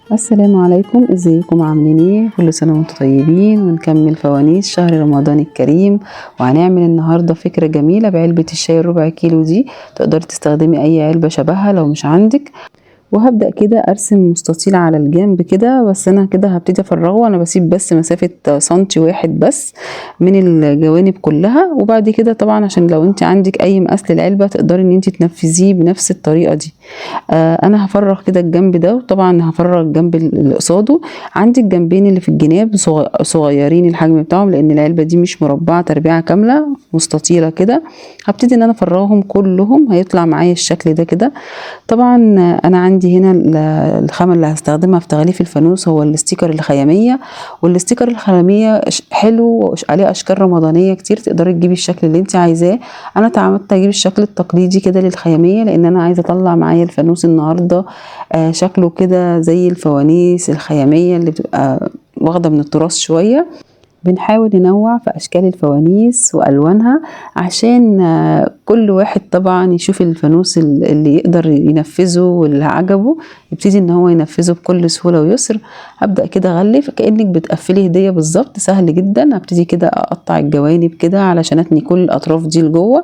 السلام عليكم، ازيكم؟ عاملين ايه؟ كل سنة وانتم طيبين. ونكمل فوانيس شهر رمضان الكريم، وهنعمل النهاردة فكرة جميلة بعلبة الشاي الربع كيلو دي. تقدري تستخدمي اي علبة شبهها لو مش عندك. وهبدأ كده ارسم مستطيل على الجنب كده، بس انا كده هبتدي افرغه. انا بسيب بس مسافة سنتي واحد بس من الجوانب كلها. وبعد كده طبعا عشان لو انت عندك اي مقاس للعلبة تقدري ان انت تنفذيه بنفس الطريقة دي. انا هفرغ كده الجنب ده، وطبعا هفرغ الجنب اللي قصاده. عندي الجنبين اللي في الجناب صغيرين الحجم بتاعهم، لان العلبة دي مش مربعة تربيعة كاملة، مستطيلة كده. هبتدي ان انا افرغهم كلهم، هيطلع معايا الشكل ده كده. طبعا انا عندي هنا الخامة اللي هستخدمها في تغليف الفانوس هو ال sticker الخيامية. وال sticker الخيامية حلو، عليه اشكال رمضانية كتير، تقدري تجيبي الشكل اللي انت عايزاه. انا تعمدت اجيب الشكل التقليدي كده للخيامية، لان انا عايزة اطلع معايا الفانوس النهاردة شكله كده زي الفوانيس الخيامية اللي بتبقى واخدة من التراث شوية. بنحاول ننوع في أشكال الفوانيس وألوانها عشان كل واحد طبعا يشوف الفانوس اللي يقدر ينفذه واللي عجبه يبتدي ان هو ينفذه بكل سهولة ويسر. هبدأ كده أغلف كأنك بتقفلي هدية بالظبط، سهل جدا. هبتدي كده أقطع الجوانب كده علشان أتني كل الأطراف دي لجوه،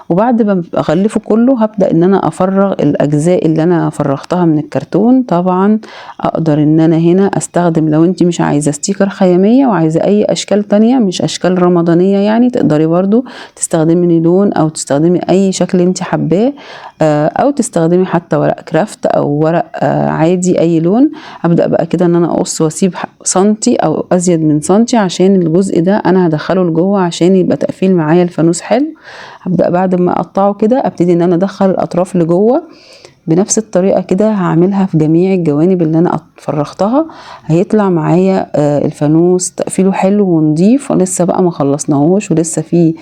وبعد ما اغلفه كله هبدأ ان انا افرغ الاجزاء اللي انا فرغتها من الكرتون. طبعا اقدر ان انا هنا استخدم، لو انت مش عايزة sticker خيامية وعايزة اي اشكال تانية مش اشكال رمضانية يعني، تقدري برضو تستخدمي لون او تستخدمي اي شكل انت حباه، او تستخدمي حتى ورق كرافت او ورق عادي اي لون. هبدأ بقى كده ان انا اقص واسيب سنتي او ازيد من سنتي عشان الجزء ده انا هدخله لجوه عشان يبقى تقفيل معايا الفانوس حلو. هبدأ بعد ما اقطعه كده ابتدي ان انا ادخل الاطراف لجوه بنفس الطريقة كده. هعملها في جميع الجوانب اللي انا فرغتها، هيطلع معايا الفانوس تقفيله حلو ونضيف. ولسه بقى ما خلصناهوش ولسه في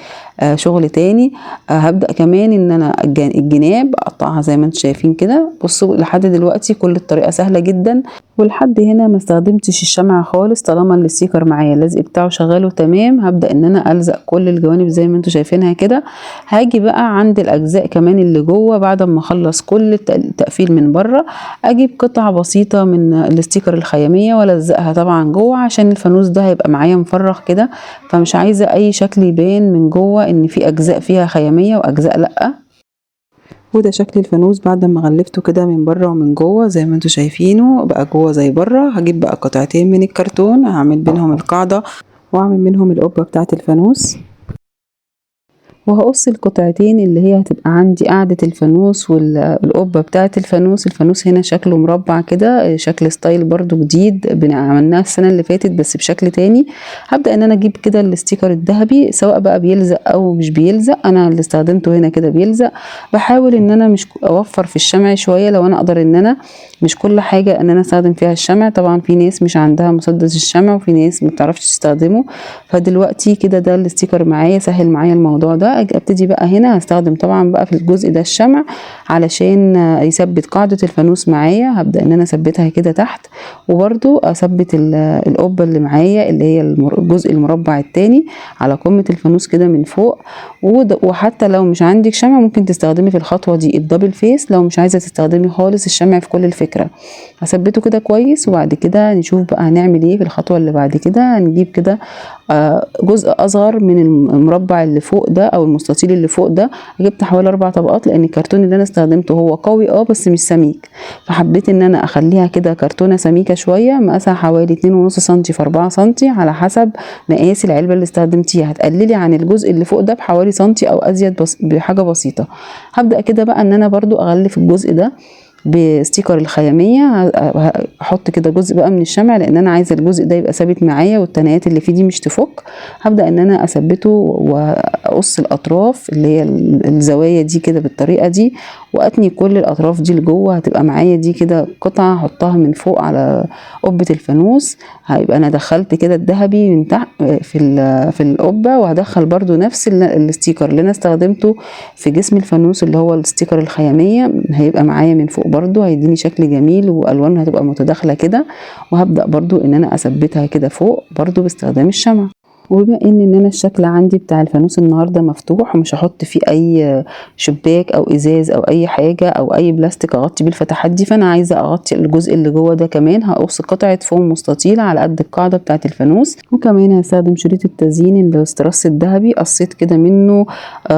شغل تاني. هبدأ كمان ان انا الجناب اقطعها زي ما انتم شايفين كده. بصوا لحد دلوقتي كل الطريقة سهلة جدا، ولحد هنا ما استخدمتش الشمع خالص طالما ال sticker معايا اللزق بتاعه شغال وتمام. هبدأ ان انا الزق كل الجوانب زي ما انتم شايفينها كده. هاجي بقى عند الاجزاء كمان اللي جوه بعد ما اخلص كل التقفيل من بره، اجيب قطعة بسيطة من ال sticker الخيامية والزقها طبعا جوه عشان الفانوس ده هيبقى معايا مفرغ كده، فمش عايزة اي شكل يبان من جوه ان في اجزاء فيها خيامية واجزاء لأ. وده شكل الفانوس بعد ما غلفته كده من بره ومن جوه زي ما انتم شايفينه، بقى جوه زي بره. هجيب بقى قطعتين من الكرتون هعمل بينهم القاعدة واعمل منهم القبة بتاعة الفانوس، وهقص القطعتين اللي هي هتبقى عندي قاعدة الفانوس والقبة بتاعة الفانوس. الفانوس هنا شكله مربع كده، شكل style برضو جديد عملناه السنة اللي فاتت بس بشكل تاني. هبدأ ان انا اجيب كده ال sticker الذهبي، سواء بقى بيلزق او مش بيلزق، انا اللي استخدمته هنا كده بيلزق. بحاول ان انا مش اوفر في الشمع شوية، لو انا اقدر ان انا مش كل حاجة ان انا استخدم فيها الشمع. طبعا في ناس مش عندها مسدس الشمع وفي ناس ما بتعرفش تستخدمه، فدلوقتي كده ده ال sticker معايا سهل معايا الموضوع ده. ابتدي بقى هنا هستخدم طبعا بقى في الجزء ده الشمع علشان يثبت قاعدة الفانوس معايا. هبدأ ان انا اثبتها كده تحت، وبرده اثبت القبة اللي معايا اللي هي الجزء المربع التاني على قمة الفانوس كده من فوق. وحتى لو مش عندك شمع ممكن تستخدمي في الخطوة دي ال double face لو مش عايزة تستخدمي خالص الشمع في كل الفكرة. هثبته كده كويس، وبعد كده نشوف بقى هنعمل ايه في الخطوة اللي بعد كده. هنجيب كده جزء اصغر من المربع اللي فوق ده او المستطيل اللي فوق ده. جبت حوالي 4 طبقات لان الكرتون اللي انا استخدمته هو قوي بس مش سميك، فحبيت ان انا اخليها كده كرتونه سميكه شويه، مقاسها حوالي اتنين ونص سنتي في 4 سنتي على حسب مقاس العلبه اللي استخدمتيها. هتقللي عن الجزء اللي فوق ده بحوالي سنتي او ازيد بس بحاجه بسيطه. هبدا كده بقى ان انا برضو اغلف الجزء ده ب sticker الخيامية. هحط كده جزء بقى من الشمع لان انا عايزه الجزء ده يبقى ثابت معايا والتنايات اللي فيه دي مش تفك. هبدا ان انا اثبته واقص الاطراف اللي هي الزوايا دي كده بالطريقه دي، واتني كل الاطراف دي لجوه. هتبقى معايا دي كده قطعه هحطها من فوق على قبه الفانوس. هيبقى انا دخلت كده الذهبي من تحت في القبه، وهدخل برضو نفس ال sticker اللي انا استخدمته في جسم الفانوس اللي هو ال sticker الخياميه، هيبقى معايا من فوق برضو، هيديني شكل جميل والوانها هتبقى متداخله كده. وهبدا برضو ان انا اثبتها كده فوق برضو باستخدام الشمع. وبما ان انا الشكل عندي بتاع الفانوس النهارده مفتوح ومش هحط فيه اي شباك او ازاز او اي حاجة او اي بلاستيك اغطي بيه الفتحات دي، فانا عايزه اغطي الجزء اللي جوه ده كمان. هقص قطعه فوم مستطيله على قد القاعدة بتاعه الفانوس، وكمان هستخدم شريط التزيين الاستراس الذهبي، قصيت كده منه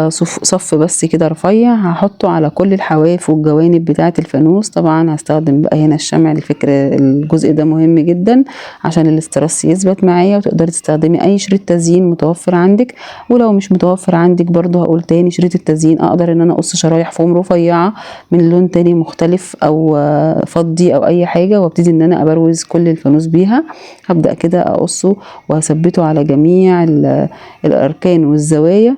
صف بس كده رفيع، هحطه على كل الحواف والجوانب بتاعه الفانوس. طبعا هستخدم بقى هنا الشمع للفكرة، الجزء ده مهم جدا عشان الاستراس يثبت معايا، وتقدري تستخدمي اي شريط تزيين متوفر عندك، ولو مش متوفر عندك برضو هقول تاني شريط التزيين اقدر ان انا اقص شرايح فوم رفيعة من لون تاني مختلف او فضي او اي حاجة، وابتدي ان انا ابروز كل الفانوس بيها. هبدا كده اقصه وهثبته على جميع الاركان والزوايا،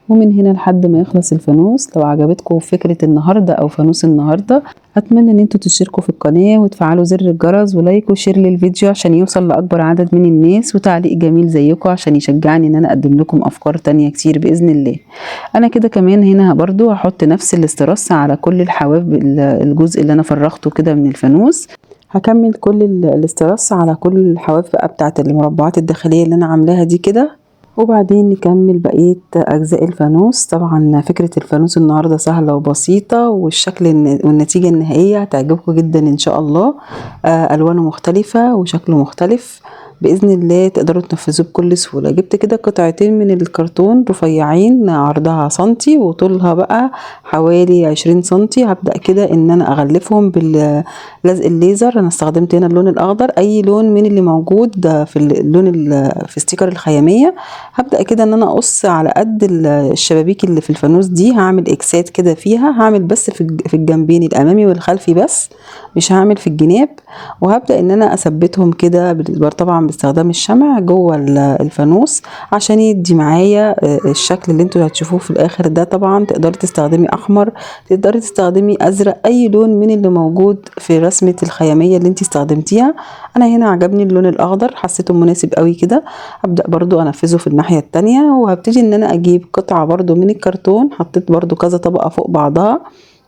ومن هنا لحد ما يخلص الفانوس. لو عجبتكم فكرة النهاردة او فانوس النهاردة، اتمنى ان انتوا تشتركوا في القناة وتفعلوا زر الجرس و like و share للفيديو عشان يوصل لاكبر عدد من الناس، وتعليق جميل زيكم عشان يشجعني ان انا اقدم لكم افكار تانية كتير باذن الله. انا كده كمان هنا برضو هحط نفس الاسترس على كل الحواف الجزء اللي انا فرغته كده من الفانوس. هكمل كل الاسترس على كل الحواف بقى بتاعت المربعات الداخلية اللي انا عاملاها دي كده، وبعدين نكمل بقية أجزاء الفانوس. طبعا فكرة الفانوس النهاردة سهلة وبسيطة، والشكل والنتيجة النهائية هتعجبكم جدا إن شاء الله. ألوانه مختلفة وشكله مختلف بإذن الله، تقدروا تنفذوه بكل سهولة. جبت كده قطعتين من الكرتون رفيعين، عرضها سنتي وطولها بقى حوالي 20 سنتي. هبدأ كده إن أنا أغلفهم باللزق الليزر. أنا استخدمت هنا اللون الأخضر، أي لون من اللي موجود في اللون في sticker الخيامية. هبدأ كده إن أنا أقص على قد الشبابيك اللي في الفانوس دي، هعمل إكسات كده فيها، هعمل بس في الجنبين الأمامي والخلفي بس، مش هعمل في الجناب. وهبدأ إن أنا أثبتهم كده طبعا باستخدام الشمع جوه الفانوس عشان يدي معايا الشكل اللي انتوا هتشوفوه في الاخر ده. طبعا تقدري تستخدمي احمر، تقدري تستخدمي ازرق، اي لون من اللي موجود في رسمة الخيامية اللي انت استخدمتيها. انا هنا عجبني اللون الاخضر، حسيته مناسب قوي كده. هبدأ برضو انفذه في الناحية التانية، وهبتدي ان انا اجيب قطعة برضو من الكرتون، حطيت برضو كذا طبقة فوق بعضها،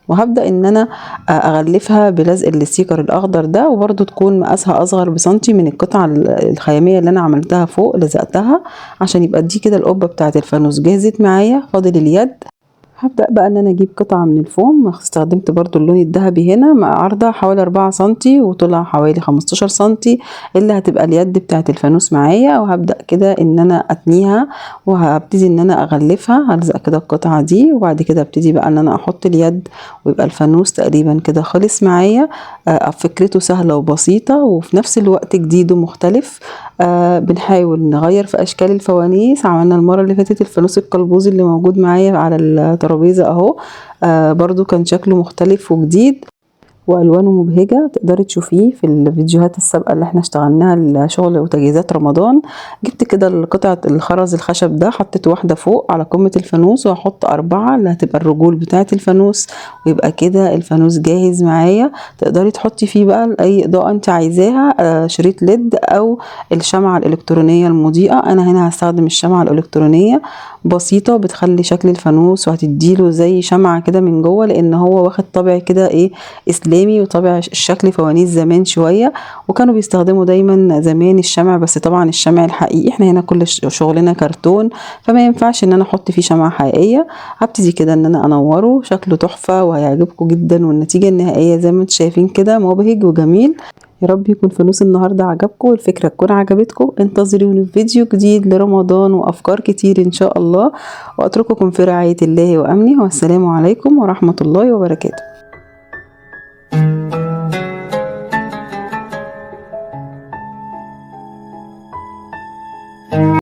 وهبدأ ان انا اغلفها بلزق ال sticker الاخضر ده، وبرده تكون مقاسها اصغر بسنتي من القطعة الخيامية اللي انا عملتها فوق لزقتها، عشان يبقى دي كده القبة بتاعت الفانوس جاهزت معايا. فاضل اليد. هبدأ بقى ان انا اجيب قطعة من الفوم، استخدمت برضو اللون الذهبي هنا، مع عرضها حوالي 4 سنتي وطولها حوالي 15 سنتي، اللي هتبقى اليد بتاعت الفانوس معايا. وهبدأ كده ان انا اتنيها، وهبتدي ان انا اغلفها، هلزق كده القطعة دي، وبعد كده ابتدي بقى ان انا احط اليد، ويبقى الفانوس تقريبا كده خلص معايا. فكرته سهلة وبسيطة، وفي نفس الوقت جديد ومختلف. بنحاول نغير في اشكال الفوانيس. عملنا المرة اللي فاتت الفانوس القلبوزي اللي موجود معايا على الترابيزة اهو، برضو كان شكله مختلف وجديد والوانه مبهجه، تقدري تشوفيه في الفيديوهات السابقة اللي احنا اشتغلناها لشغل وتجهيزات رمضان. جبت كده قطعه الخرز الخشب ده، حطيت واحدة فوق على قمة الفانوس، وهحط 4 اللي هتبقى الرجول بتاعه الفانوس، ويبقى كده الفانوس جاهز معايا. تقدري تحطي فيه بقى اي اضاءه انت عايزاها، شريط LED او الشمعة الالكترونية المضيئة. انا هنا هستخدم الشمعة الالكترونية، بسيطة بتخلي شكل الفانوس وهتديله زي شمعة كده من جوه، لان هو واخد طابع كده ايه اسلامي، وطابع الشكل فوانيس زمان شوية، وكانوا بيستخدموا دايما زمان الشمع، بس طبعا الشمع الحقيقي. احنا هنا كل شغلنا كرتون، فما ينفعش ان انا احط فيه شمعة حقيقية. هبتدي كده ان انا انوره، شكله تحفة وهيعجبكم جدا، والنتيجة النهائية زي ما انتم شايفين كده مبهج وجميل. يا رب يكون فانوس النهارده عجبكم والفكرة تكون عجبتكم. انتظروني في فيديو جديد لرمضان وافكار كتير ان شاء الله، واترككم في رعاية الله وامنه، والسلام عليكم ورحمة الله وبركاته.